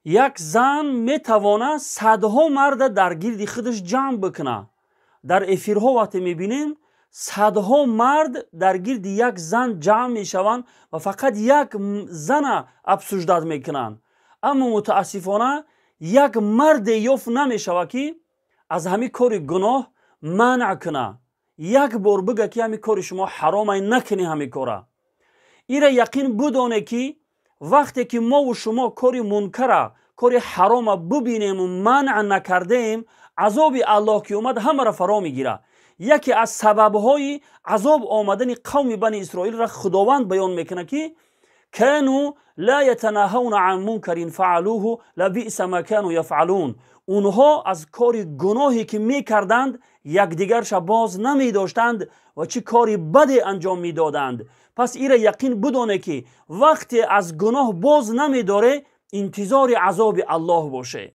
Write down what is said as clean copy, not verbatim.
Як зан метавонад садҳо марда дар гирди худаш ҷамъ бикунад. Дар эфирҳо вақте мебинем, садҳо мард дар гирди як зан ҷамъ мешаванд ва фақат як зана обсуждать мекунанд. Аммо мутаассифона як марде ёфт намешавад, ки аз ҳамин кори гуноҳ манъ кунад, як бор бига, ки ҳамин кори шумо ҳаромай, накунӣ ҳамин кора. Ира яқин бидоне, ки вақте ки мову шумо кори мункара, кори ҳарома бубинему манъ накардем, азоби Аллоҳ ки омад, ҳамаро фаро мегирад. Яке аз сабабҳои азоб омадани қавми Бани Исроилро Худованд баён мекунад, ки كانوا لا يتناهون عن منكر فعلوه لبئس ما كانوا يفعلون. Онҳо аз кори гуноҳе, ки мекарданд, якдигарша боз намедоштанд ва чӣ кори баде анҷом медоданд. Пас ира яқин бидоне, ки вақте аз гуноҳ боз намедоре, интизори азоби Аллоҳ боше.